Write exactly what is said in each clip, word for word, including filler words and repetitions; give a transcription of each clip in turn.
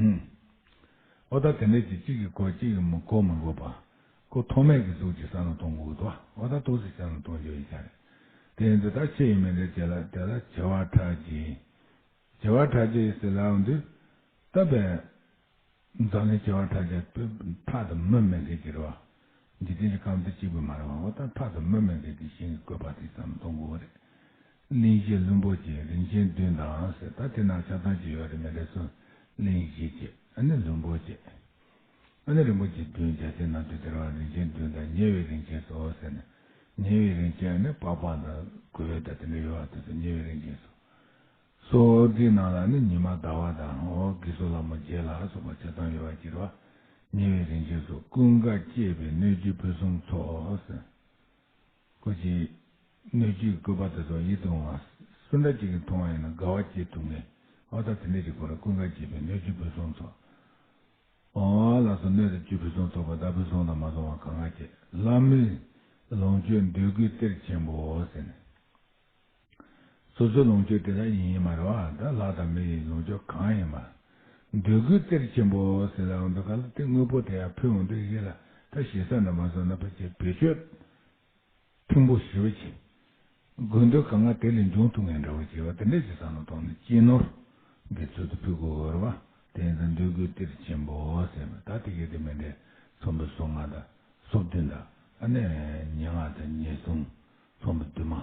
ཨུམ། ཨོ་ད་དེ་འདྲ་ཅིག་གཅིག་གིས་གོ་གཅིག་གིས་མི་གོ་མི་དགོས་པ། ཁོ་མཐོ་དམན་གྱི་གཟུགས་ཀྱི་ས་ན་གཏོང་དགོས་འདུག་ཨོ་ད་ཏོག་ཙམ་ས་ན་གཏོང་རྒྱུ་ཡིན་ས་རེད། དེ་ཡིན་དུས་ད་ཆེ་ཡིན་མིན་འདྲ་བྱེད་ལ་དེ་ལ་བྱེ་བ་ཕྲག་བརྒྱད། བྱེ་བ་ཕྲག་བརྒྱད་ཟེར་ལབ་འདུག་ད་པས། འཛམ་གླིང་བྱེ་བ་ཕྲག་བརྒྱད་པོ་ཕྲག་དང་མུ་མེད་མཁན་གྱི་རེད་བ། འཇིག་རྟེན་གྱི་ཁམས་དེ་གཅིག་པུ་མ་རེད་བ། འོ་ད་ཕྲག་དང་མུ་མེད་མཁན་གྱི་ཞིང་གི་བཀོད་པ་དེ་ཙམ་གཏོང་དགོས་པ་རེད། གླིང་བཞི་ལྷུན་པོ་བཅས་རིན་ཆེན་བདུན་དང་ཟེར། ད་དེ་ན་ཆ་ཚང་ཅིག་ཡོད་རེད་མི་འདྲ་སོང་། གླིང་བཞི་བཅས་ཨ་ནི་ལྷུན་པོ་བཅས། ཨ་ནི་རིན་པོ་ཆེ་བདུན་རྒྱ་ཆེན་ནང་དུ་དེར་བ་རིན་ཆེན་བདུན་དང་ཉེ་བའི་རིན་ཆེན་སོགས་ཟེར་ནས། ཉེ་བའི་རིན་ཆེན་ཨ་ནི་པགས་པ་དང་གོས་དང་དེ་འདྲ་ཡོད་པ་དེ་ཚོ་ཉེ་བའི་རིན་ཆེན་སོགས། སོགས་དེའི་ནང་ལ་ནི་ཉི་མ་ཟླ་བ་དང་འོ་དགེ་ཚུལ་ལྷ་མོ་བརྒྱད་ལ་སོགས་པ་ཆ་ཚང་ཡོད་པ་ཅིག་རེད་བ། ཉེ་བའི་རིན་ཆེན་སོགས་ཀུན་དགའ་བཅས་པའི་སྣོད་བཅུད་ཕུན་སུམ་ཚོགས་ཟེར། ཁོ་ཅིག་སྣོད་བཅུད་བཀོད་པ་དེ་ཚོ་ཡིད་དུ་འོང་བ། སུ་འདྲ་ཅིག་གིས་མཐོང་བ་ཡིན་ན་དགའ་བ་སྐྱེ་ཐུབ་ངེས། འོ་ད་དེ་འདྲ་ཅིག་ཁོ་ལ་ཀུན་དགའ་བཅས་པའི་སྣོད་བཅུད་ཕུན་སུམ་ཚོགས། འོ་ལགས་སོ། སྣོད་དང་བཅུད་ཕུན་སུམ་ཚོགས་པ་དང་ཕུན་སུམ་དང་མ་སོང་བ་གང་ག་བཅས། ལྷ་མིའི་ལོངས་སྤྱོད་འདོད་དགུའི་གཏེར་ཆེན་པོ་ཟེར་ནས། སོ་སོའི་ལོངས་སྤྱོད་དེ་དག་ཡིན་ཡིན་མ་རེད་བ། ད་ལྷ་དང་མི་ཡི་ལོངས་སྤྱོད་གང་ཡིན་མ། འདོད་དགུའི་གཏེར་ཆེན་པོ་ཟེར་ལ་འོང་དུས་ག་ལ་དེ་དངོས་པོ་དེ་ཡང་ཕུལ་འོང་དུས་ཡིད་ལ་ད་ཞེ་ས་འདྲ་མ་སོང་ན་ཕལ་ཆེར་བེད་སྤྱོད་ཕུང་པོ་ཞེ་པོ་ཅིག་དགོས་འདོད་གང་ག་དེ་ལས་འབྱུང་ཐུབ་ངེས་འདྲ་བོ་ཅིག་བ་དེ་འདྲ་ཞིག་བསམ་བློ་གཏོང་ནས་གཅེས་ནོར་གྱི་ཚུལ་དུ་ཕུལ་དགོས་པ་རེད་བ། དེ་ཡིན་ཙང་འདོད་དགུའི་གཏེར་ཆེན་པོ་ཟེར་བ་ད་དེ་གའི་དེ་མིན་འདྲ་ཚོམ་བུ་སོ་ལྔ་དང་སོ་བདུན་དང་ཨ་ནི་ཉེར་ལྔ་དང་ཉེར་གསུམ། ཚོམ་བུ་བདུན་མ།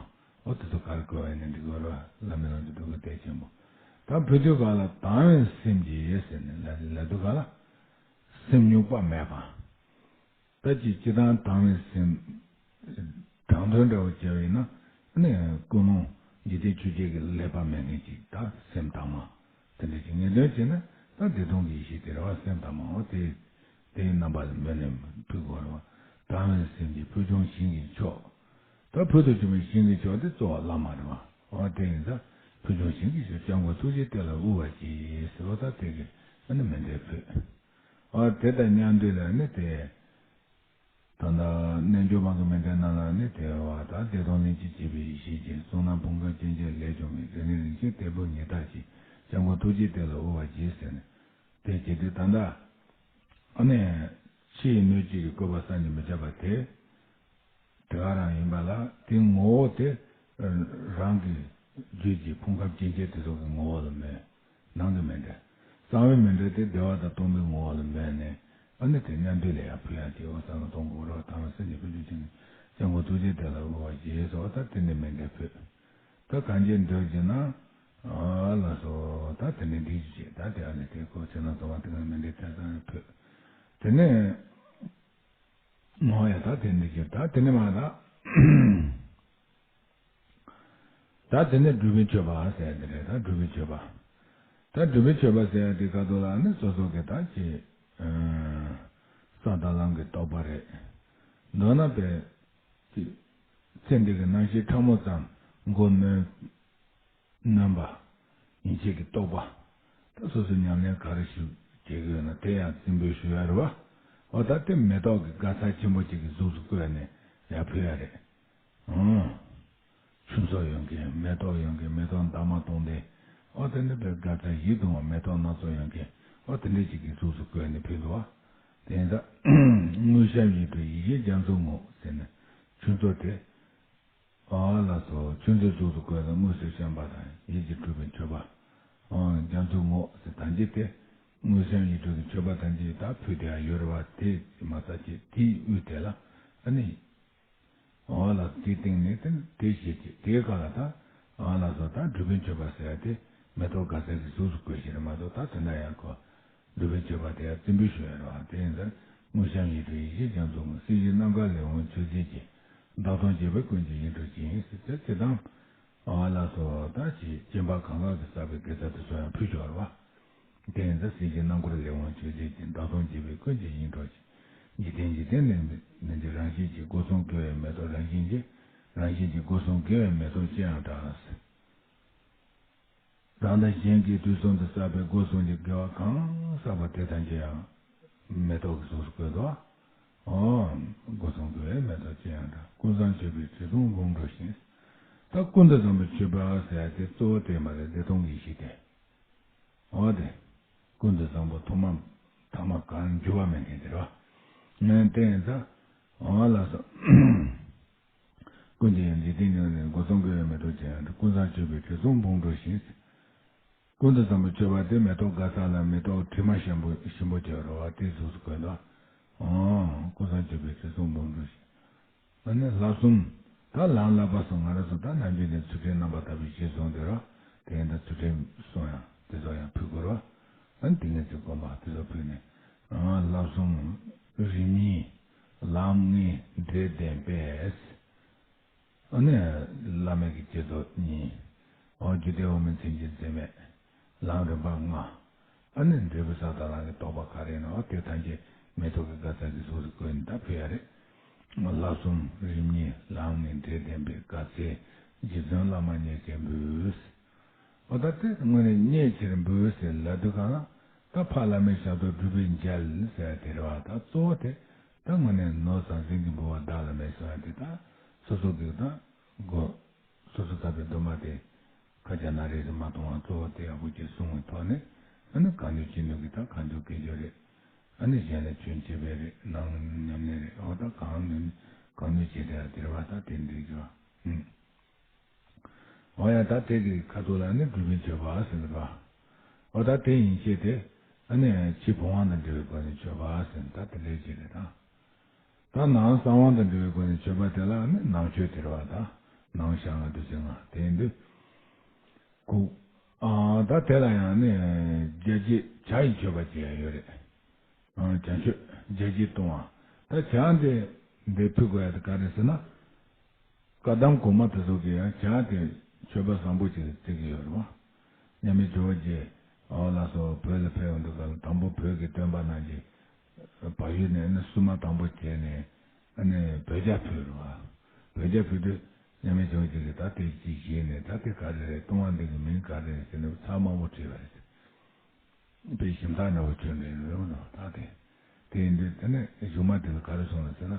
འོ་དེ་ཚོ་ག་རེ་བཀོད་པ་ཡིན་ནའི་འགྲིག་གི་རེད། ལྷ་མི་ལ་འདི་འགྲོ་གི་གཏེར་ཆེན་པོ། ད་བོད་དུས་ག་ལ་དང་བའི་སེམས་ཀྱིས་ཟེར་ནས་ལ་ལ་དུས་ག་ལ། སེམས་རྙོག་པ་མེད་པ། ད་ཅི་ཅི་དང་དང་བའི་སེམས། དྲང་དོན་འདྲ་བོ་བྱས་པ་ཡིན་ན། ནི་ཀུན་སློང་འཇིག་རྟེན་ཆོས་བརྒྱད་ཀྱི་ཀླད་པ་མེད་མཁན་ཅིག་ད་སེམས་དྭངས་མ། དེ་འདྲ་ཅིག་ངེས་འདོན་བྱས་ན་ད་བདེ་སྟོང་གི་ཡེ་ཤེས་དེ་རེད་བ། སེམས་དྭངས་མ་འོ་དེ། དེའི་རྣམ་པ་ལ་མོས་ནས་ཕུལ་དགོས་རེད་བ། དང་བའི་སེམས་ཀྱིས་ཕུལ་བྱུང་ཞིང་གི་མཆོག་ད་ཕུལ་དུ་བྱུང་བའི་ཞིང་གི་མཆོག་དེ་གཙོ་བོ་བླ་མ་རེད་བ། འོ་དེ་ཡིན་ཙང་ཕུལ་བྱུང་ཞིང་གི་མཆོག་སྐྱབས་མགོན་ཐུགས་རྗེའི་གཏེར་ལ་དབུལ་བར་བགྱི་ཟེར་བ་ད་དེ་གི་ཨ་ནི་མཎྜལ་ཕུལ། འོ་དེ་དང་མཉམ་དུ་ལ་ནི་དེ། ད་ལྟ་རྣལ་འབྱོར་མ་གི་མཎྜལ་ནང་ལ་ནི་དེ་བ་ད་བདེ་སྟོང་ལྷན་ཅིག་སྐྱེས་པའི་ཡེ་ཤེས་ཀྱི་གསུང་རྣམས་ཕུང་ཁམས་སྐྱེ་མཆེད་ལས་བྱུང་བའི་རིག་གནས་རིན་ཆེན་གཏེར་སྦུག་ཉི་ལྟར་ཞིག་སྐྱབས་མགོན་ཐུགས་རྗེའི་གཏེར་ལ་དབུལ་བར་བགྱི་ཟེར་ནས་དེ་བྱེད་དུས་ད་ལྟ་ཨ་ནི་ཕྱི་ཡི་སྣོད་བཅུད་ཀྱི་བཀོད་པ་བསམ་གྱིས་མི་ཁྱབ་པ་དེ་དེ་ག་རང་ཡིན་པ་ལ་དེའི་ངོ་བོ་དེ་རང་གི་རྒྱུད་ཀྱི་ཕུང་ཁམས་སྐྱེ་མཆེད་དེ་ཚོ་གི་ངོ་བོ་ལ་མོས། ནང་གི་མཎྜལ། གསང་བའི་མཎྜལ་དེ་བདེ་བ་དང་སྟོང་པའི་ངོ་བོ་ལ་མོས་ནས་ཨ་ནི་དེ་མཉམ་དུ་ལ་ཡང་ཕུལ་ཡག་དེ་འོ་བསམ་བློ་གཏོང་དགོས་རེད་བ། དང་བའི་སེམས་ཀྱིས་ཕུལ་བྱུང་ཞིང་གི་སྐྱབས་མགོན་ཐུགས་རྗེའི་གཏེར་ལ་དབུལ་བར་བགྱི་ཟེར་བ་ད་དེ་ནས་མཎྜལ་ཕུལ། ད་གང་བྱེད་འདོད་ཀྱི་ན། ཨ་ལགས་སོ། ད་དེ་ནས་འདི་ཞིག་བྱེད་ད་དེ་ཨ་ནི་དེ་ཁོ་ཚེ་ན་ཚོ་བ་དེ་ག་མཎྜལ་ཐེབས་ཙམ་ཕུལ། དེ་ནས། ངོ་ཡ་ད་དེ་འདི་ཞིག་ད་དེ་ནས་མ་ད། ད་དེ་ནས་སྒྲུབ་པའི་མཆོད་པ་ཟེར་ཡ་དེ་རེད། ད་སྒྲུབ་པའི་མཆོད་པ། ད་སྒྲུབ་པའི་མཆོད་པ་ཟེར་ཡ་དེ་ག་དུས་ལ་ནི་སོ་སོ་གི་ད་ཅི། ས་དང་ལམ་གྱི་རྟོགས་པ་རེད། མདོར་ན་པའི། ཅི། ཚེ་འདི་གི་སྣང་ཤས་ཕྲ་མོ་ཙམ་མགོ་གནོན། གནོན་པ། ཡིད་ཆེས་ཀྱི་རྟོགས་པ། ད་སོ་སོའི་ཉམས་ལེན་ག་རེ་ཞིག་བྱེད་ཀྱི་ཡོད་ན་དེ་ཡང་རྩིས་འབུལ་ཞུ་ཡ་རེད་བ། འོ་ད་དེ་མེ་ཏོག་གི་དགའ་ཚལ་ཆེན་པོ་གཅིག་གི་གཟུགས་སུ་བཀོད་ནས་ཡར་ཕུལ་ཡ་རེད། ཨང་། ཆུ་མཚོ་ཡོད་མཁན་མེ་ཏོག་ཡོད་མཁན་མེ་ཏོག་འདབ་མ་སྟོང་ལྡན། འོ་དེ་འདྲ་པའི་དགའ་ཚལ་བཞི་བརྡུང་བ་མེ་ཏོག་སྣ་ཚོགས་ཡོད་མཁན་འོ་དེ་འདྲ་གཅིག་གི་གཟུགས་སུ་བཀོད་ནས་ཕུལ་འདུག་བ། དེ་ཡིན་ཙང་། དངུལ་ཞབས་ཡིད་འཕྲོག་ཡིད་བཞིན་རྒྱ་མཚོའི་ངོགས་ཟེར་ནས་ཆུ་མཚོ་དེ། ཨ་ལགས་སོ། ཆུ་མཛོད་གཟུགས་སུ་བཀོད་ལ་དངོས་སུ་བཤམས་པ་དང་ཡིད་ཀྱིས་སྤྲུལ་པའི་མཆོད་པ། ཨ་རྒྱ་མཚོའི་ངོགས་ཟེར་ད་འདི་སྟེ། དངོས་བཤམས་ཡིད་སྤྲུལ་གྱི་མཆོད་པ་ད་འདི་ད་ཕུལ་དེ་ཡང་ཡོད་རེད་བ། དེ་མ་ཟད་ཀྱི་དེའི་དབུས་དེ་ལ་ཨ་ནི། ཨ་ལགས་དེའི་སྟེང་ནས་དེ་དེ་བཞེས་ཀྱི་དེའི་ཁ་ལ་ད། ཨ་ལགས་སོ་ད་སྒྲུབ་པའི་མཆོད་པ་ཟེར་ཡ་དེ་མེ་ཏོག་དགའ་ཚལ་གྱི་གཟུགས་སུ་བཀོད་བཞིན་རེད་མ་གཏོགས་ད་དེ་འདྲ་ཡང་ཁོ། སྒྲུབ་པའི་མཆོད་པ་དེ་ཡང་རྩིས་འབུལ་ཞུ་ཡ་རེད་བ། དེ་ཡིན་ཙང་དངོས་བཤམས་ཡིད་སྤྲུལ་ཡེ་ཤེས་རྒྱ་མཚོའི་ངོགས། སྲིད་ཞིའི་རྣམ་དཀར་ལས་འོངས་མཆོད་རྫས་ཀྱི། བདག་སྟོང་འབྱེད་པའི་ཀུན་གྱི་ཡིད་འཕྲོག་ཅིང་ཟེར་ཏེ་དེ་དང་། ཨ་ལགས་སོ་ད་ཅི་སྐྱེ་འཕགས་གང་ག་གིས་བསགས་པའི་དགེ་རྩ་དེ་ཚོ་ཡང་ཕུལ་ཆོག་རེད་བ། དེ་ཡིན་ཙང་སྲིད་ཞིའི་རྣམ་དཀར་ལས་འོངས་མཆོད་རྫས་ཀྱི། བདག་སྟོང་འབྱེད་པའི་ཀུན་གྱི་ཡིད་འཕྲོག་ཅིང་། འཇིག་རྟེན་འཇིག་རྟེན་ལས་འདས་ཀྱི་རང་བཞིན་གྱི། སྒོ་གསུམ་དགེ་བའི་མེ་ཏོག་རང་བཞིན་གྱི། རང་བཞིན་གྱི་སྒོ་གསུམ་དགེ་བའི་མེ་ཏོག་ཅི་ཡང་འདྲ། རང་དང་གཞན་གྱིས་དུས་གསུམ་དུ་བསགས་པའི་སྒོ་གསུམ་གྱི་དགེ་བ་གང་བསགས་པ་དེ་ཐམས་ཅད་ཡང་མེ་ཏོག་གི་གཟུགས་སུ་བཀོད་དོ། ཨོ། སྒོ་གསུམ་དགེ་བའི་མེ་ཏོག་ཅི་ཡང་འདྲ། ཀུན་བཟང་མཆོད་པའི་དྲི་བསུང་བུམ་འགྲོ་བཞིན། ད་ཀུན་ཏུ་བཟང་པོའི་མཆོད་པ་ཟེར་ཡ་དེ་གཙོ་བོ་དེ་མ་རེད། བདེ་སྟོང་གི་ཡེ་ཤེས་དེ། ཨོ་དེ། ཀུན་ཏུ་བཟང་པོ་ཐོག་མ་ཐ་མ་གང་འགྱུར་བ་མེད་མཁན་དེ་རེད་བ། ངས་བསྟན་ཡིན་ཙང་། འོ་ལགས་སོ། ཀུན་གྱི་ཡང་འཇིག་རྟེན་ཉིད་ནས་སྒོ་གསུམ་གྱི་ཡང་མེ་ཏོག་ཅན་ཀུན་བཟང་སྤྱོད་པའི་དྲི་བསུང་བུང་འགྲོ་བཞིན། ཀུན་ཏུ་བཟང་པོ་སྤྱོད་པ་དེ་མེ་ཏོག་དགའ་ས་ལ་མེ་ཏོག་དྲི་མ་ཞིམ་པོ་ཞིམ་པོ་སྦྱོར་བ་དེ་གཟུགས་སུ་བཀོད་ལ། ཨོ། ཀུན་བཟང་སྤྱོད་པའི་དྲི་བསུང་བུང་འགྲོ་བཞིན། ཨ་ནི་བསླབ་གསུམ། ད་ལམ་བསླབ་པ་སོགས་ང་རང་ཚོ་ད་ནམ་རྒྱུན་ནས་ཚུལ་ཁྲིམས་རྣམ་པར་དག་པའི་གཞི་བཟུང་སྟེ་ར། དེ་ཡིན་ད་ཚུལ་ཁྲིམས་སྲུང་ཡང་དེ་ཚོ་ཡང་ཕུལ་དགོས་ར། ཨ་ནི་ཏིང་ངེ་འཛིན་སྒོམ་པ་དེ་ཚོ་ཕུལ་ནས། ཨ། བསླབ་གསུམ། རིམ་གཉིས། ལམ་ལྔའི་འབྲས་ལྡན་པས། ཨ་ནི་བླ་མེད་ཀྱི་བསྐྱེད་རྫོགས་གཉིས། འོ་རྒྱུད་སྡེ་འོག་མིན་མཚན་ཉིད་འཛིན་མེད། ལམ་རིམ་པ་ལྔ། ཨ་ནི་འབྲས་བུ་ས་དང་ལམ་གྱི་རྟོགས་པ་ག་རེ་ཡིན་ནོ་དེ་ཐམས་ཅད་མེ་ཏོག་གི་དགའ་ས་ཀྱི་གཟུགས་སུ་བཀོད་ནས་ད་ཕུལ་ཡ་རེད། བསླབ་གསུམ་རིམ་གཉིས་ལམ་ལྔའི་འབྲས་ལྡན་པའི་དགའ་ཚལ་རྗེ་བཙུན་བླ་མ་མཉེས་ཀྱིས་འབུལ། འོ་ད་དེ་དངོས་གནས་མཉེས་ཕྱིར་འབུལ་ཟེར་ལབ་དུས་གང་ལ་ད་ཕ་བླ་མའི་ཞབས་ཏོག་སྒྲུབ་པའི་མཇལ་ཟེར་དེ་རེད་བ། ད་གཙོ་བོ་དེ་ད་དངོས་གནས་ནོར་ཟང་ཟིང་གི་འབུལ་བ་བདག་ལ་མེད་ཟེར་བ་དེ་ད་སོ་སོ་གི་ད་སྒོ། སོ་སོ་ཐར་པའི་སྡོམ་པ་དེ་ཁ་རྒྱ་ན་རེ་རེ་མ་གཏོང་བར་གཙོ་བོ་དེ་ཡག་པོ་ཅིག་བསྲུང་བའི་ཐོག་ནས། ཨ་ནི་གང་འདོད་ཅི་འདོད་ཀྱི་ད་གང་འདོད་སྐད་ཅོར་རེད། ཨ་ནི་གཞན་ལ་སྐྱོན་བྱེད་པའི་རེད། ནང་ཉམས་ལེན་རེད། འོ་ད་གང་འདོད་གང་འདོད་བྱེད་བསྡད་ཡ་དེ་རེད་བ། ད་དེ་འདྲའི་གི་བ། ཨུམ། འོ་ཡ་ད་དེ་གི་ཁ་ཐུག་ལ་ནི་སྒྲུབ་པའི་མཆོད་པ་ཟེར་གི་རེད་བ། འོ་ད་དེ་ཡིན་ཤེས་ཏེ། ཨ་ནི་ཕྱི་བུམ་དབང་དང་འབྲེལ་བའི་སྒོ་ནས་མཆོད་པ་ཟེར་ན་ད་དེ་འདྲའི་ཅིག་རེད་ད། ད་ནང་གསང་བ་དང་འབྲེལ་བའི་སྒོ་ནས་མཆོད་པ་དེ་ལ་ནི་ནང་མཆོད་དེ་རེད་བ། ད་ནང་ཞལ་ལྔ་བདུད་རྩི་ལྔ་དེ་ཡིན་དུས། ཁུག་ཨ། ད་དེ་ལ་ཡང་ནི་རྒྱ་རྗེ་ཇ་ཡི་མཆོད་པ་ཅིག་ཡང་ཡོད་རེད། ཨ། ཇ་མཆོད་རྒྱ་རྗེ་བཏུང་བ། ད་ཇ་འདི་འདི་ཕུལ་དགོས་ཡ་དེ་ག་རེ་ཟེར་ན། བཀའ་གདམས་གོང་མ་དེ་ཚོ་གིས་ཡང་ཇ་དེ་མཆོད་པ་བཟང་པོ་ཅིག་བརྩི་གི་ཡོད་རེད་བ། མཉམ་མེད་ཇོ་བོ་རྗེ། འོ་ལགས་སོ། བོད་ལ་ཕེབས་ཡོང་དུས་སྐབས་ལ་དང་པོ་བོད་ཀྱི་སྟོན་པ་རྣམས་ཀྱིས་བལ་ཡུལ་ནས་ནི་བསུ་མ་དང་པོ་བྱས་ནས། ཨ་ནི་བོད་ཇ་ཕུལ་རེད་བ། བོད་ཇ་ཕུལ་དུས་མཉམ་མེད་ཇོ་བོ་རྗེ་གིས་ད་དེ་ཅིག་བཞེས་ནས། ད་དེ་ག་རེ་རེད། བཏུང་བ་འདི་གི་མིང་ག་རེ་རེད་ཟེར་ནས་ཚར་མང་པོ་དྲིས་པ་རེད། དཔེ་ཞིམ་ཐག་ཉེ་བོ་ཁྱོད་འདྲ་ཡོད་ནོ་ད་དེ། དེ་ཡིན་དུས་དེ་ནས་གཞུག་མ་དེ་ལ་ག་རེ་གསུངས་ལ་ཟེར་ན།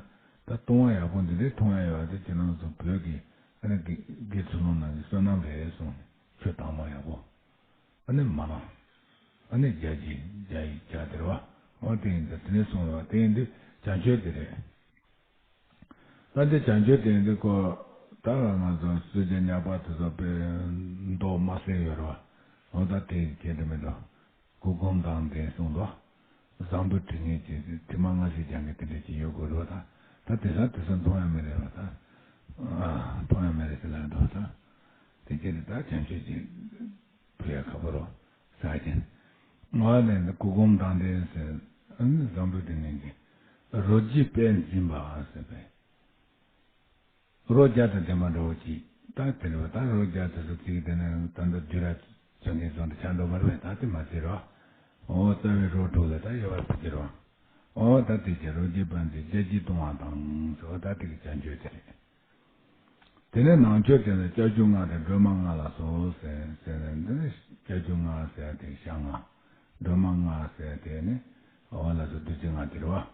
ད་བཏུང་བ་ཡག་པོ་འདི་འདྲའི་འཐུང་ཡ་ཡོད་པ་དེ་ཁྱེད་རང་ཚོ་བོད་ཀྱི་ཨ་ནི་དགེ་དགེ་ཚུལ་སློང་རྣམས་ཀྱི་བསོད་ནམས་རེད་གསུངས་ནས། ཆོས་དྭངས་མ་ཡག་པོ། ཨ་ནི་མ་ན། ཨ་ནི་རྒྱ་རྗེ་རྒྱ་ཡི་རྒྱ་དེ་རེད་བ། འོ་དེ་ཡིན་དུས་དེ་ནས་གསུངས་ཡོད་པ་དེ་ཡིན་དུས་ཇ་མཆོད་དེ་རེད། ད་འདི་བྱང་ཆུབ་དེ་འདི་ཀོ། ད་ང་ཚོ་གསོལ་ཇ་ཉག་པ་དེ་ཚོ་དཔེ་མདོག་དམར་སེར་ཡོད་རེད་བ། འོ་ད་དེ་ཁྱེད་དེ་མི་འདུག་སྐུ་སྒོམ་དང་ལྡན་གསུངས་འདུག་བཟང་པོའི་དྲི་ངད་ཀྱི་དྲི་མ་སྔ་ཕྱི་སྦྱང་མཁན་དེ་འདྲ་ཅིག་ཡོད་དགོས་རེད་བ། ད་ད་དེ་ས་དེ་ས་མཐོང་ཡ་མེད་རེད་བ་ད། ཨ། མཐོང་ཡ་མེད་རེད་ཟེར་ལབ་འདུག་ད་དེ་ཁྱེད་དེ་ད་བྱང་ཆུབ་ཀྱི། བུ་ཡ་ཁ་པོ་རོ། ས་ཅན། ང་ནས་འདི་སྐུ་སྒོམ་དང་ལྡན་ཟེར། ཨ་ནི་བཟང་པོའི་དྲི་ངད་ཀྱི། རོ་བརྒྱའི་དཔལ་འཛིན་པ་ཟེར་བས། རོ་བརྒྱ་དང་ལྡན་པ་འདྲ་བོ་ཅིག་ད་དེ་རེད་བ། ད་རོ་བརྒྱ་དེ་ཚོ་བརྩིས་དེ་ནས་ད་འདི་བདུད་ར་ཚོད་འགན་སོང་དེ་ཆ་འགྲོ་བར་བས། ད་དེ་མ་བརྩི་རོ། འོ་རྩ་བའི་རོ་དྲུག་ལ་ད་དབྱེ་བ་ཕྱེ་རོ། འོ་ད་དེ་ཅན་རོ་བརྒྱའི་དཔལ་འཛིན་རྒྱ་རྗེས་བཏུང་བ་དང་ཟེར་བ། ད་དེ་གི་བྱང་ཆུབ་དེ་རེད། དེ་ནས་ནང་མཆོད་དེ་ནི་སྐྱབས་འཇུག་ལྔ་དང་སྒྲོལ་མ་ལྔ་ལ་སོགས་ཟེར་ཟེར་ནས། འདི་ནི་སྐྱབས་འཇུག་ལྔ་ཟེར་ཏེ་ཞག་ལྔ། སྒྲོལ་མ་ལྔ་ཟེར་ཏེ་ནི་འོ་ལ་སོགས་བདུད་རྩི་ལྔ་དེ་རེད་བ།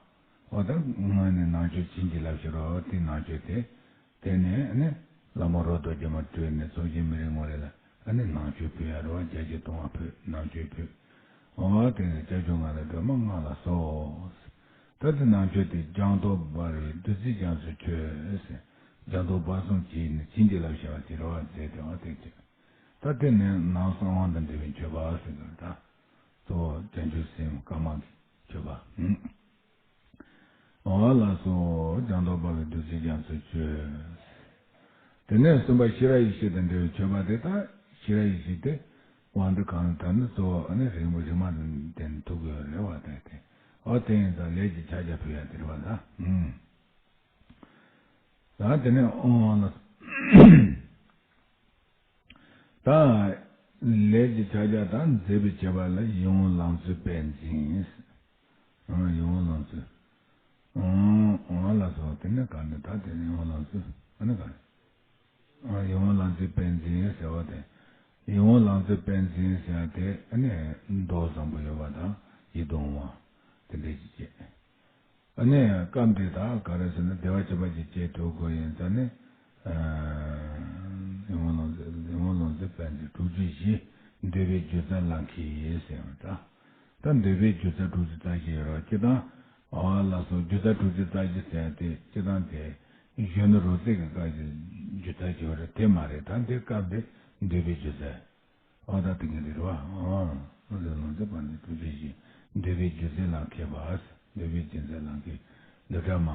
འོ་ད་སྔོན་ནས་ནང་མཆོད་བྱིན་གྱིས་བརླབས་ཤིང་རོ། དེ་ནང་མཆོད་དེ། དེ་ནས་ནི་ལྷ་མོ་རོ་རྡོ་རྗེ་མ་སྤྲུལ་ནས་ཚོགས་ཞིང་མི་རིང་ངོ་རེ་ལ་ཨ་ནི་ནང་མཆོད་ཕུལ་ཡ་རེད་བ། རྒྱ་རྗེས་བཏུང་བ་ཕུལ། ནང་མཆོད་ཕུལ། འོ་དེ་ནས་སྐྱབས་འཇུག་ལྔ་དང་སྒྲོལ་མ་ལྔ་ལ་སོགས། ད་དེ་ནང་མཆོད་དེ་སྦྱང་རྟོག་འབར་བའི་བདུད་རྩིས་རྒྱ་མཚོའི་མཆོད་ཟེར། སྦྱང་རྟོག་འབར་གསུམ་གྱིས་ནི་བྱིན་གྱིས་བརླབས་ཤིང་བ་དེ་རེད་བ། མཛད་དེ་བ་དེ་མཆོད། ད་དེ་ནས་ནང་གསང་བ་དང་འབྲེལ་བའི་མཆོད་པ་ཟེར་གི་རེད་ད། གཙོ་བོ་བྱང་ཆུབ་སེམས་དཀར་དམར་གྱི་མཆོད་པ། འོ་ལགས་སོ། སྦྱང་རྟོག་འབར་བའི་བདུད་རྩིས་རྒྱ་མཚོའི་མཆོད། དེ་ནས་གསུམ་པ་ཤེས་རབ་ཡེ་ཤེས་དང་འབྲེལ་བའི་མཆོད་པ་དེ། ད་ཤེས་རབ་ཡེ་ཤེས་དེ་དབང་དུ་གང་དར་ནི་གཙོ་བོ་ཨ་ནི་རིག་མ་རིག་མ་དང་ལྡན་ཐུག་གི་ཡོད་རེད་བ། དེ་དེ་འོ་དེ་ཡིན་ཙང་ལས་ཀྱི་ཕྱག་རྒྱ་ཕུལ་ཡ་དེ་རེད་བ་ད། ཨུམ། ད་དེ་ནས་འོ་ལ། ད་ལས་ཀྱི་ཕྱག་རྒྱ་དང་མཛད་པའི་བྱེད་པ་ལ་ཡིད་འོང་ལང་ཚོའི་དཔལ་འཛིན། ཨ། ཡིད་འོང་ལང་ཚོའི། ཨ། ཨ་ལགས་སོ། དེ་ནས་ག་ནས་ད་དེ་ནས་ཡིད་འོང་ལང་ཚོའི་ཨ་ནི་ག་རེ། ཨ། ཡིད་འོང་ལང་ཚོའི་དཔལ་འཛིན་ཟེར་བ་དེ། ཡིད་འོང་ལང་ཚོའི་དཔལ་འཛིན་ཟེར་བ་དེ་ཨ་ནི་མདོག་བཟང་པོ་ཡོད་པ་དང་ཡིད་དུ་འོང་བ་དེ་འདྲ་ཞིག་བྱས། ཨ་ནི་སྐབས་འདི་ད་ག་རེ་ཟེར་ན་བདེ་བ་ཅན་པ་ཅིག་སྐྱེ་ཐུབ་དགོས་ཡིན་ཙང་ནི། ཨ། ཡིད་འོང་ལང་ཚོའི་ཡིད་འོང་ལང་ཚོའི་དཔལ་འཛིན་དྲུག་ཅུ་བཞི། འདུས་པའི་སྒྱུ་རྩལ་ལ་མཁས་ཟེར་བ་ད། ད་འདོད་པའི་སྒྱུ་རྩལ་དྲུག་ཅུ་རྩ་བཞི་ཡོད་རེད་བ། སྤྱིར་བཏང་། འོ་ལགས་སོ། སྒྱུ་རྩལ་དྲུག་ཅུ་རྩ་བཞི་ཟེར་ཡ་དེ་སྤྱིར་བཏང་དེ་གཞོན་ནུ་རོལ་རྩེད་ཀྱི་སྐབས་ཀྱི་སྒྱུ་རྩལ་ཅིག་ཡོད་རེད། དེ་མ་རེད། ད་འདི་སྐབས་འདི་འདོད་པའི་སྒྱུ་རྩལ། འོ་ད་དེ་ག་རེད་བ། འོ་ལགས་སོ། ལོངས་སྤྱོད་པ་ནི་དྲུག་ཅུ་བཞི། འདོད་པའི་སྒྱུ་རྩལ་ལ་མཁས་པ། འདོད་པའི་སྒྱུ་རྩལ་ལ་མཁས་པ་འདོད་བྲལ་མ།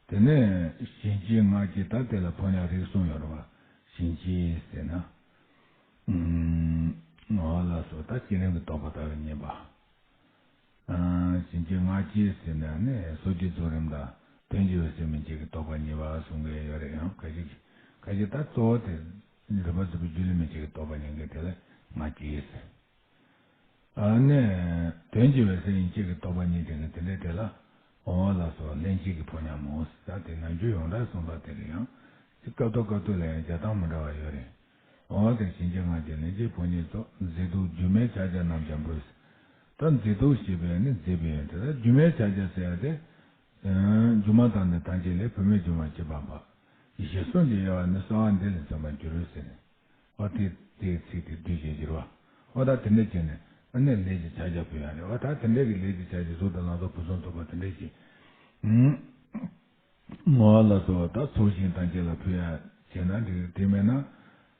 དེ་ནས་གཞན་གཅེས་ང་གཅེས། ད་དེ་ལ་ཕོ་ཉ་རིགས་གསུམ་ཡོད་རེད་བ། གཞན་གཅེས་ཟེར་ན། ཨུམ། འོ་ལགས་སོ། ད་བསྐྱེད་རིམ་གྱི་རྟོགས་པ་ལྟ་བུ་གཉིས་པ། ཨ། གཞན་གཅེས་ང་གཅེས་ཟེར་ན་ནི་སོ་སྐྱེའི་རྫོགས་རིམ་དང་དོན་གྱི་འོད་གསལ་མན་ཆད་ཀྱི་རྟོགས་པ་གཉིས་པ་གསུང་གི་ཡོད་རེད། ཡང་ཁ་ཅིག་ཁ་ཅིག་ད་གཙོ་བོ་དེ་རིག་པ་རྫོགས་པའི་རྒྱུ་ལས་མན་ཆད་ཀྱི་རྟོགས་པ་གཉིས་ཀྱི་དེ་ལ་ང་གཅེས་ཟེར། ཨ་ནི། དོན་གྱི་འོད་གསལ་ཡན་ཆད་ཀྱི་རྟོགས་པ་གཉིས་དེ་གི་དེ་འདྲའི་དེ་ལ། འོ་ལགས་སོ། སླན་ཆད་ཀྱི་ཕོ་ཉ་མོ་ཟེར། ད་དེ་ནམ་རྒྱུན་ཡོངས་གྲགས་གསུངས་པ་དེ་རེད། ཡང་སྐབས་ཐོག་སྐབས་ཐོག་ལ་ཡང་རྒྱག་སྟངས་མི་འདྲ་བ་ཡོད་རེད། འོ་དེ་གཞན་གཅེས་ང་གཅེས། སླན་ཆད་ཕོ་ཉའི་ཚོགས། མཛེས་སྡུག་སྒྱུ་མའི་ཕྱག་རྒྱ་རྣམས་ཀྱང་འབུལ། ད་མཛེས་སྡུག་ཞེས་པས་ནི་མཛེས་པའི་ཡོན་ཏན། ད་སྒྱུ་མའི་ཕྱག་རྒྱ་ཟེར་ཡ་དེ། སྒྱུ་མ་དང་ནི་ཐམས་ཅད་ལས། བུད་མེད་སྒྱུ་མར་བྱེད་པ་འབའ། ཡེ་ཤེས་གསུམ་གྱི་དབྱེ་བ་ནི། གསོལ་བ་འདི་ལས་མཚོན་པར་འགྱུར་ཟེར་ནས། འོ་དེ་དེའི་ཚིག་དེ་བསྡུས་བྱས་བསྒྱུར་བ། འོ་ད་དེ་འདྲ་བྱས་ནས་ཨ་ནི་ལས་ཀྱི་ཕྱག་རྒྱ་ཕུལ་ཡ་རེད་བ། ད་དེ་འདྲ་གི་ལས་ཀྱི་ཕྱག་རྒྱ་གཟུགས་དང་ལང་ཚོ་ཕུན་སུམ་ཚོགས་པ་དེ་འདྲ་ཞིག་ངོ་བོ་ལ་སོགས་ད་ཚོགས་ཞིང་ཐམས་ཅད་ལ་ཕུལ་ཡ་བྱས་ན་འགྲིག་དེ་མེད་ན།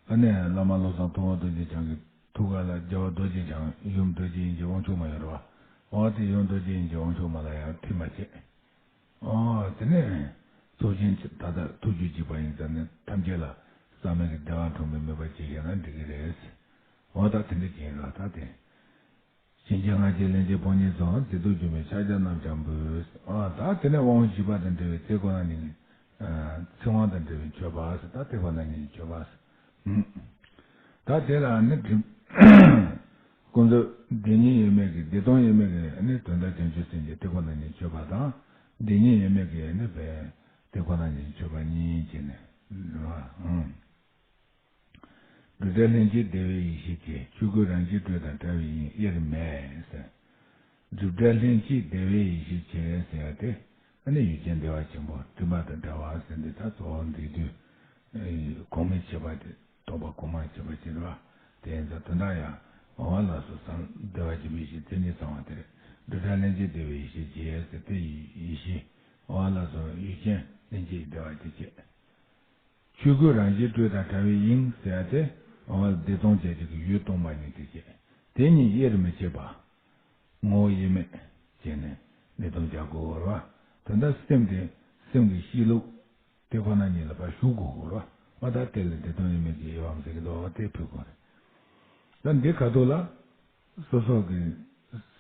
ཨ་ནི་བླ་མ་བློ་བཟང་ཐུབ་དབང་རྡོ་རྗེ་འཆང་གི་ཐུགས་ཀ་ལ་རྒྱལ་བ་རྡོ་རྗེ་འཆང་ཡུམ་རྡོ་རྗེ་དབྱིངས་ཀྱི་དབང་ཕྱུག་མ་ཡོད་རེད་བ། འོ་དེ་ཡུམ་རྡོ་རྗེ་དབྱིངས་ཀྱི་དབང་ཕྱུག་མ་ལ་ཡང་ཐིམ་པ་བྱས། ཨོ། དེ་ནས་ཚོགས་ཞིང་ད་ལྟ་ཐུགས་རྒྱུད་གཅིག་པ་ཡིན་ཙང་ནི་ཐམས་ཅད་ལ་བསམ་མེད་ཀྱི་བདེ་བ་འཁྲུངས་པའི་མོས་པ་ཅིག་བཞེས་ན་འགྲིག་གི་རེད། འོ་ད་དེ་འདྲ་ཅིག་ཡིན་ལ་ད་དེ། གཞན་གཅེས་ང་གཅེས་སླན་ཆད་ཕོ་ཉའི་ཚོགས། མཛེས་སྡུག་སྒྱུ་མའི་ཕྱག་རྒྱ་རྣམས་ཀྱང་འབུལ། ཨ་ད་དེ་ནས་དབང་བཞི་པ་དང་འབྲེལ་བའི་དེ་ཁོ་ན་ཉིད་ཀྱི། ཨ་ཚིག་དབང་དང་འབྲེལ་བའི་མཆོད་པ་ཟེར། ད་དེ་ཁོ་ན་ཉིད་ཀྱི་མཆོད་པ་ཟེར། ཨུམ། ད་དེ་ལ་ནི་སྒྲིབ། ཀུན་རྫོབ་བདེན་གཉིས་དབྱེར་མེད་ཀྱི། བདེ་སྟོང་དབྱེར་མེད་ཀྱི་ནི་དོན་དམ་བྱང་ཆུབ་སེམས་ཀྱི་དེ་ཁོ་ན་ཉིད་མཆོད་པ་དང་། བདེན་གཉིས་དབྱེར་མེད་ཀྱི་ནི་བས་དེ་ཁོ་ན་ཉིད་མཆོད་པ་གཉིས་བྱས་ནས་རེད་བ། ཨང་། སྒྲུབ་བྲལ་ལྷན་སྐྱེས་བདེ་བའི་ཡེ་ཤེས་ཀྱི། ཆོས་སྐུ་རང་བཞིན་སྤྲོས་དང་བྲལ་བའི་དབྱིངས། དབྱེར་མེད་ཟེར། སྒྲུབ་བྲལ་ལྷན་སྐྱེས་བདེ་བའི་ཡེ་ཤེས་ཀྱི་ཟེར་ཡ་དེ་ཨ་ནི་ཡུལ་ཅན་བདེ་བ་ཆེན་པོ་སྤྲིན་པ་དང་བྲལ་བ་ཟེར་འདི་ད་གཙོ་བོ་འདི་དུས་གོང་མའི་བྱེད་པ་དེ་རྟོགས་པ་གོང་མར་བྱེད་པ་ཅིག་རེད་བ། དེ་ཡིན་ཙང་དོན་དག་ཡང་འོ་ལགས་སོ། བསམ་བདེ་བ་ཆེན་པོའི་ཡེ་ཤེས་མཚན་ཉིད་ཚང་བ་དེ་རེད། སྒྲུབ་བྲལ་ལྷན་སྐྱེས་བདེ་བའི་ཡེ་ཤེས་ཀྱི་ཟེར་དེ་ཡེ་ཤེས་འོ་ལགས་སོ། ཡུལ་ཅན་ལྷན་སྐྱེས་བདེ་བ་དེ་བྱེད། ཆོས་སྐུ་རང་བཞིན་སྤྲོས་དང་བྲལ་བའི་དབྱིངས་ཟེར་ཡ་དེ་འོ་བདེ་སྟོང་བྱེད་ཀྱི་ཡུལ་སྟོང་པ་ཉིད་དེ་བྱེད། དེ་གཉིས་དབྱེར་མི་ཕྱེད་པ། ངོ་བོ་དབྱེར་མེད་བྱས་ནས་བདེ་སྟོང་སྦྱར་དགོས་རེད་བ། དོན་དག་སེམས་དེ་སེམས་ཀྱི་གཤིས་ལུགས་དེ་ཁོ་ན་ཉིད་ལ་ཕར་ཞུགས་དགོས་རེད་བ། འོ་ད་དེ་ལ་བདེ་སྟོང་དབྱེར་མེད་ཀྱི་དབྱེ་བའམ་ཟེར་གྱི་འདུག་བ། དེ་ཕུལ་དགོས་རེད། ད་འདི་ཁ་ཐུག་ལ། སོ་སོ་གི་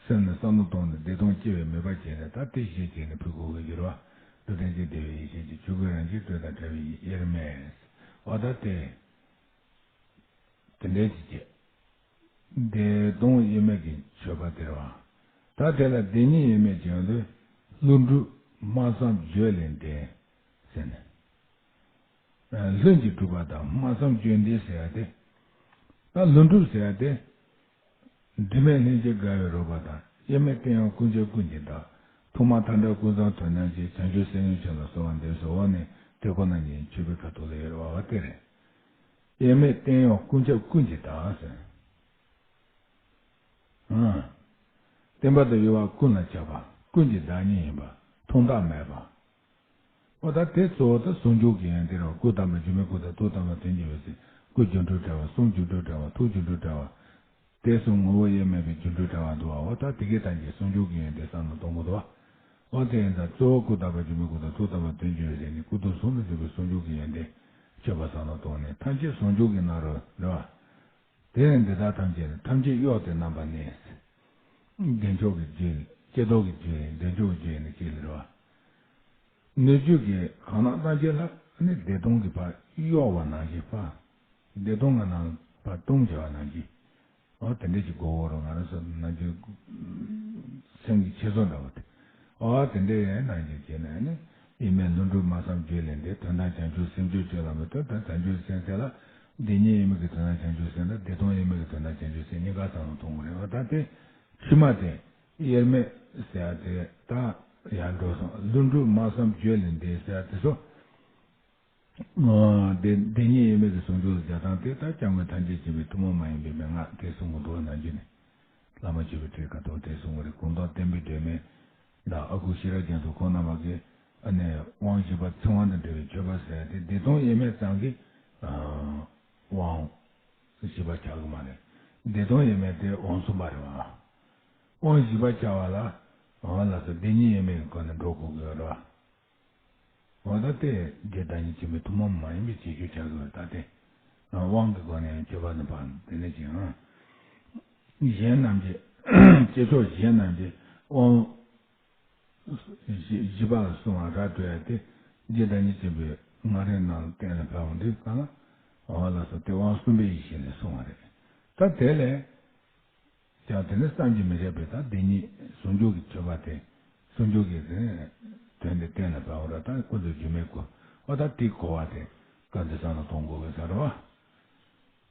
སེམས་ནི་བསམ་བློ་བཏང་ནས་བདེ་སྟོང་སྐྱེ་བའི་མོས་པ་བྱས་ནས་ད་དེ་ཤེས་བྱས་ནས་ཕུལ་དགོས་ཀྱི་ཡོད་རེད་བ། སྒྲུབ་བྲལ་གྱི་བདེ་བའི་ཡེ་ཤེས་ཀྱི་ཆོས་སྐུ་རང་བཞིན་སྤྲོས་དང་བྲལ་བའི་དབྱེར་མེད། འོ་ད་དེ། དེ་འདྲའི་ཅིག་བྱས། བདེ་སྟོང་དབྱེར་མེད་ཀྱི་མཆོད་པ་དེ་རེད་བ། ད་དེ་ལ་བདེན་གཉིས་དབྱེར་མེད་ཀྱི་ཡོན་ཏན་ལྷུན་གྲུབ་སྨྲ་བསམ་བརྗོད་ལས་འདས་ཟེར་ནས། ལྷུན་གྱིས་གྲུབ་པ་དང་སྨྲ་བསམ་བརྗོད་འདས་ཟེར་ཡ་དེ། ད་ལྷུན་གྲུབ་ཟེར་ཡ་དེ། དྲི་མེད་ལྷན་སྐྱེས་དགའ་བའི་རོལ་པ་དང་། དབྱེར་མེད་བརྟན་གཡོ་ཀུན་ཁྱབ་ཀུན་གྱི་བདག་ཐོག་མ་མཐའ་བྲལ་ཀུན་བཟང་དོན་དམ་ཞིང་། བྱང་ཆུབ་སེམས་ཡུམ་ཆེ་ལ་གསོལ་བ་འདེབས་ཟེར་བ་ནི་དེ་ཁོ་ན་ཉིད་མཆོད་པའི་ཁ་ཐུག་ལ་ཡོད་རེད་བ། དེ་རེད། དབྱེར་མེད་བརྟན་གཡོ་ཀུན་ཁྱབ་ཀུན་གྱི་བདག་ཟེར། ཨང་། བརྟན་པ་དང་གཡོ་བ་ཀུན་ལ་ཁྱབ་པ། ཀུན་གྱི་བདག་ཉིད་ཡིན་པ། མཐོང་ཐག་མེད་པ། འོ་ད་དེ་གཙོ་བོ་ད་ཟུང་འཇུག་གི་ཡོན་ཏན་རེད། སྐུ་དམ་པ་འགྱུར་མེད་སྐུ་དང་ཐུགས་དམ་པ་དོན་གྱི་འོད་ཟེར། སྐུ་སྒྱུ་འཕྲུལ་དྲ་བ། གསུང་སྒྱུ་འཕྲུལ་དྲ་བ། ཐུགས་སྒྱུ་འཕྲུལ་དྲ་བ། དེ་གསུམ་ངོ་བོ་དབྱེར་མེད་པའི་སྒྱུ་འཕྲུལ་དྲ་བ་འདུག་བ། འོ་ད་དེ་གའི་ཐམས་ཅད་ཟུང་འཇུག་གི་ཡོན་ཏན་བསམ་བློ་གཏོང་དགོས་འདུག་བ། འོ་དེ་ཡིན་ཙང་གཙོ་བོ་སྐུ་དམ་པ་འགྱུར་མེད་སྐུ་དང་ཐུགས་དམ་པ་དོན་གྱི་འོད་ཟེར་ནི་སྐུ་གདུང་ཟུང་དུ་འཇུག་པའི་ཟུང་འཇུག་གི་ཡོན་ཏན་མཆོད་པ་བསམ་བློ་གཏོང་ནས་ཐམས་ཅད་ཟུང་འཇུག་གི་ནང་རུ་རེད་བ། དེ་ནས་འདི་དག་ཐམས་ཅད་ནི། ཐམས་ཅད་གཡོ་སྟེ་རྣམ་པར་གནས། བདེ་མཆོག་གི་རྒྱུད། ཀྱེ་རྡོར་གྱི་རྒྱུད། བདེ་མཆོག་གི་རྒྱུད་ནི་གཅིག་ལ་རེད་བ། སྣོད་བཅུད་ཀྱི་གང་རྣམས་ཐམས་ཅད་ལ་ནི་བདེ་སྟོང་གི་ཕར་གཡོ་བ་ནང་བཞིན་ཕར། བདེ་སྟོང་གི་ནང་ཕར་སྟོང་བྱ་བ་ནང་བཞིན། འོ་དེ་འདྲ་ཅིག་གོ་བོ་རོ། ང་རང་ཚོ་ནང་བཞིན་སེམས་ཀྱི་འཆད་རྩོད་འདྲ་བོ་དེ། འོ་དེ་འདྲ་ཡང་ནང་བཞིན་བྱས་ནས་ནི་དབྱེར་མེད་ལྷུན་གྲུབ་སྨྲ་བསམ་བརྗོད་ལས་འདས། དོན་དམ་བྱང་ཆུབ་སེམས་མཆོག་སྤྱོད་ལ་མི་ལྟོས། ད་བྱང་ཆུབ་སེམས་ཟེར་ལ་བདེན་གཉིས་དབྱེར་མེད་ཀྱི་དོན་དམ་བྱང་ཆུབ་སེམས་དང་། བདེ་སྟོང་དབྱེར་མེད་ཀྱི་དོན་དམ་བྱང་ཆུབ་སེམས་གཉིས་ཀ་བསམ་བློ་གཏོང་དགོས་རེད་བ། ད་དེ་ཕྱི་མ་དེ་དབྱེར་མེད་ཟེར་ཡ་དེ་ད་ཡར་འགྲོ་སོང་། ལྷུན་གྲུབ་སྨྲ་བསམ་བརྗོད་ལས་འདས་ཟེར་ཡ་དེ་ཚོ། ཨ། བདེ་བདེན་གཉིས་དབྱེར་མེད་ཀྱི་ཟུང་འཇུག་ལ་སྦྱར་སྟངས་དེ་ལྟར་སྐྱབས་མགོན་ཐམས་ཅད་མཁྱེན་པའི་ཐུན་མོང་མ་ཡིན་པའི་མན་ངག་དེ་གསུང་གི་འདུག་ནང་བཞིན་ནི། བླ་མ་མཆོད་པའི་ཁྲིད་ཁ་ཐོག་དེ་གསུང་བ་རེད། གུང་ཐང་བསྟན་པའི་སྒྲོན་མེ་དང་ཨ་ཁུ་ཤེས་རབ་རྒྱ་མཚོ་ཁོང་རྣམ་པ་གིས་ཨ་ནི་དབང་བཞི་པ་ཚིག་དབང་དང་འབྲེལ་བའི་མཆོད་པ་ཟེར་ཏེ་བདེ་སྟོང་དབྱེར་མེད་ཙམ་གྱི་དབང་བཞི་པ་ཆགས་ཀྱི་མ་རེད། བདེ་སྟོང་དབྱེར་མེད་དེ་དབང་གསུམ་པ་རེད་བ། དབང་བཞི་པ་ཆགས་པ་ལ་འོ་ལགས་སོ། བདེན་གཉིས་དབྱེར་མེད་ཀྱི་སྒོ་ནས་འགྲོ་དགོས་ཀྱི་ཡོད་རེད་བ། འོ་ད་དེ་རྗེ་བདག་ཉིད་ཆེན་པོའི་ཐུན་མོང་མ་ཡིན་པའི་བྱེད་སྤྱོད་ཆགས་ཀྱི་ཡོད་རེད། ད་དེ་དབང་གི་སྒོ་ནས་མཆོད་པ་ནི་བག་དེ་ནས་ཅི་ཡང་། གཞན་རྣམས་ཀྱི་བྱེད་ཕྱོགས་གཞན་རྣམས་ཀྱི་དབང་བཞི་བཞི་པ་ལ་གསུངས་པ་ར་སྤྲོད་ཡ་དེ་རྗེ་བདག་ཉིད་ཆེན་པོའི་ངག་རིག་ནང་གཏན་ལ་ཕབ་པ་འདི་གང་ལ་འོ་ལགས་སོ། དེ་དབང་གསུམ་པའི་ཡེ་ཤེས་ལས་གསུངས་པ་རེད། ད་དེ་ལས། ཀྱང་དེ་ནི་བསམ་གྱིས་མི་ཁྱབ་པའི་ད་བདེན་གཉིས་ཟུང་འཇུག་གི་མཆོད་པ་དེ། ཟུང་འཇུག་གི་དེ་ནི་དོན་དེ་གཏན་ལ་ཕབ་པ་ར་ད་ཀུན་ཏུ་འགྱུར་མེད་སྐུ། འོ་ད་དེའི་གོ་བ་དེ་སྐབས་འདི་ཙམ་ལ་གཏོང་དགོས་པའི་ས་རེད་བ།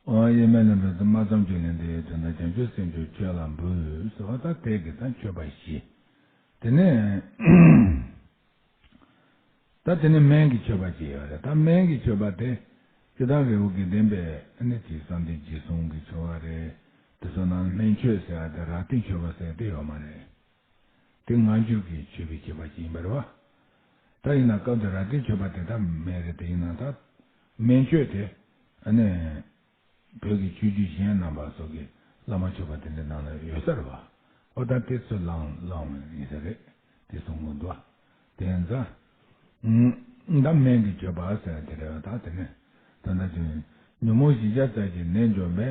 འོ་དབྱེར་མེད་ལ་འབྲེལ་དུ་སྨྲ་ཙམ་ཅིག་ལས་འདི་ཡི་དོན་དག་བྱང་ཆུབ་སེམས་མཆོག་ཁྱོད་ལ་འབུལ་ཟེར་བ་ད་དེ་གི་ད་མཆོད་པ་བཞི། དེ་ནས། ད་དེ་ནས་སྨན་གྱི་མཆོད་པ་ཅིག་ཡོད་རེད། ད་སྨན་གྱི་མཆོད་པ་དེ་སྤྱིར་བཏང་རི་བོ་དགེ་ལྡན་པའི་ཨ་ནི་དེ་བསམ་གཏན་རྗེས་གསུང་གི་མཆོད་པ་རེད། དེ་ཚོ་ནང་སྨན་མཆོད་ཟེར་བ་དེ་རག་ཏུ་མཆོད་པ་ཟེར་དེ་ཡོད་མ་རེད། དེ་སྔ་འགྱུར་གྱི་མཆོད་པའི་བྱེད་པ་ཅིག་ཡིན་པ་རེད་བ། ད་ཡིན་ན་སྐབས་དེ་རག་ཏུ་མཆོད་པ་དེ་ད་མེད་རེད། དེ་ཡིན་ན་ད་སྨན་མཆོད་དེ་ཨ་ནི། བོད་ཀྱི་ཆོས་བརྒྱུད་གཞན་རྣམ་པ་སོགས་ཀྱི་བླ་མ་མཆོད་པ་དེ་འདྲའི་ནང་ལ་ཡོད་ས་རེད་བ། ཨོ་ད་དེ་ཚོ་བླངས་བླངས་ཡིན་ས་རེད། དེ་གསུང་གི་འདུག་བ། དེ་ཡིན་ཙང་། ད་སྨན་གྱི་མཆོད་པ་ཟེར་དེ་རེད་བ། ད་དེ་ནས་ད་ལྟ་དུས་ཉོན་མོངས་བཞི་བརྒྱ་རྩ་བཞི་ནད་འཇོམས་པའི་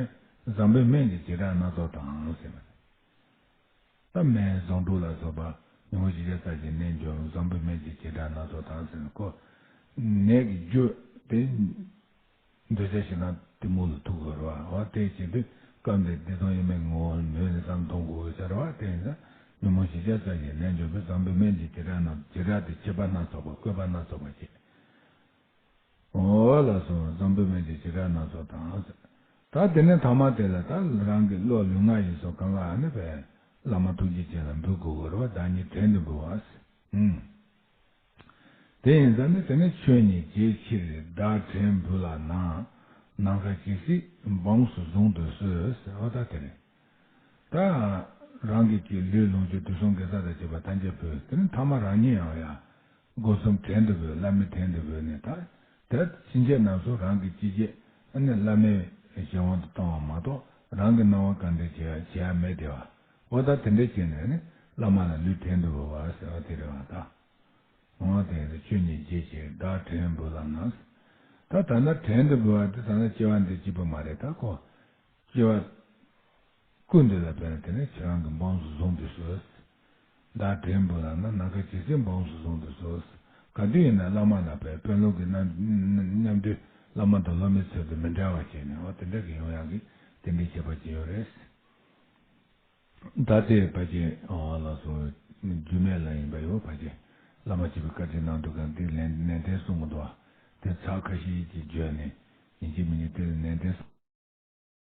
བཟང་པོའི་སྨན་གྱི་བྱེ་བྲག་སྣ་ཚོགས་དང་ཟེར་བ་རེད། ད་སྨན་བཟང་དྲུག་ལ་སོགས་པ་ཉོན་མོངས་བཞི་བརྒྱ་རྩ་བཞི་ནད་འཇོམས་བཟང་པོའི་སྨན་གྱི་བྱེ་བྲག་སྣ་ཚོགས་དང་ཟེར་ནས་ཁོ། ནད་ཀྱི་རྒྱུ་དེ། འདོད་ཆགས་ཞེ་སྡང་གཏི་མུག་ལ་ཐུག་དགོས་རེད་བ། འོ་དེ་བྱེད་དུས་སྐབས་འདིར་བདེ་སྟོང་དབྱེར་མེད་ངོ་བོ་ལ་མོས་ནས་བསམ་གཏོང་དགོས་ཟེར་བ་དེ་ཡིན་ཙང་ཉོན་མོངས་བཞི་བརྒྱ་རྩ་བཞི་ནད་འཇོམས་པའི་བཟང་པོའི་སྨན་གྱི་བྱེ་བྲག་རྣམས་བྱེ་བྲག་དེ་བྱེད་པ་སྣ་ཚོགས་པ་བཀོད་པ་སྣ་ཚོགས་པ་བྱེད། འོ་ལགས་སོ། བཟང་པོའི་སྨན་གྱི་བྱེ་བྲག་སྣ་ཚོགས་དང་། ད་དེ་ནས་ཐ་མ་དེ་ལ་ད་རང་གི་བློ་ལུས་ངག་ཡིད་གསུམ་གང་ག་ཨ་ནི་བས་བླ་མ་ཐུགས་རྗེ་ཅན་ལ་འབུལ་དགོས་རེད་བ། བདག་ཉིད་བྲན་དུ་འབུལ་བ། ཨུམ། དེ་ཡིན་ཙང་ནི་དེ་ནི་ཆོས་ཉིད་རྗེ་ཕྱིར་བདག་བྲན་འབུལ་ལགས་ན། ནམ་མཁའ་ཇི་སྲིད་འབངས་སུ་བཟུང་དུ་གསོལ་ཟེར་བ་ད་དེ་རེད། ད་རང་གི་ཅིག་ལུས་ལོངས་སྤྱོད་དུས་གསུམ་དགེ་རྩ་དང་བཅས་པ་ཐམས་ཅད་འབུལ། དེ་ནི་ཐ་མ་རང་ཉིད་ཡང་ཡང་སྒོ་གསུམ་བྲན་དུ་འབུལ། བླ་མའི་བྲན་དུ་འབུལ་ནས་ད་དེ་ཕྱིན་ཆད་རྣམས་སུ་རང་གི་ཅི་བྱེད་ནི་བླ་མའི་གཞན་དབང་དུ་བཏང་བ་མ་གཏོགས་རང་གི་སྣང་བ་གང་དྲན་བྱེད་ཡ་བྱེད་ཡ་མེད་དེ་བ། འོ་ད་དེ་འདྲ་བྱས་ནས་ནི་བླ་མ་ལ་ལུས་བྲན་དུ་འབུལ་བ་ཟེར་བ་དེ་རེད་བ་ད། འོ་དེ་ཡིན་ཏེ་ཆོས་ཉིད་རྗེ་ཕྱིར་བདག་བྲན་འབུལ་ལགས་ན། ད་ད་ལྟ་བྲན་དུ་འབུལ་བ་དེ་ད་ལྟ་སྐྱེ་བ་འདི་གཅིག་པུ་མ་རེད། ད་ཁོ་སྐྱེ་བ་ཀུན་ཏུ་ལ་བརྟེན་ནས་དེ་ནས་ཁྱེད་རང་གི་འབངས་སུ་བཟུང་དུ་གསོལ། བདག་བྲན་འབུལ་ལགས་ན། ནམ་མཁའ་ཇི་སྲིད་འབངས་སུ་བཟུང་དུ་གསོལ། ག་དུས་ཡིན་ན་བླ་མ་ལ་བས་དཔོན་སློབ་ཀྱི་མཉམ་དུ་བླ་མ་དང་སློབ་མའི་ཚུལ་དུ་མི་འབྲལ་བ་བྱས་ནས་འོ་དེ་འདྲ་གི་ཡོང་ཡག་གི་དེ་འདྲའི་ཁྱད་པར་ཅིག་ཡོད་རེད། ད་ལྟའི་ཕལ་ཆེར་ཨ་ལགས་སོ། རྒྱུད་སྨད་ལ་ཡིན་པ་ཡོད། ཕལ་ཆེར་བླ་མ་སྐྱེས་བུ་བཀའ་དྲིན་གནང་འདུག་གམ་དེ་ལན་ནན་ཏན་གསུང་གི་འདུག་བ། དེ་ཚར་ཁ་ཤས་ཀྱིས་བརྗོད་ནས་ཡིན་གཅིག་མིན་གཅིག་དེ་ལ་ནན་ཏན་གསུང་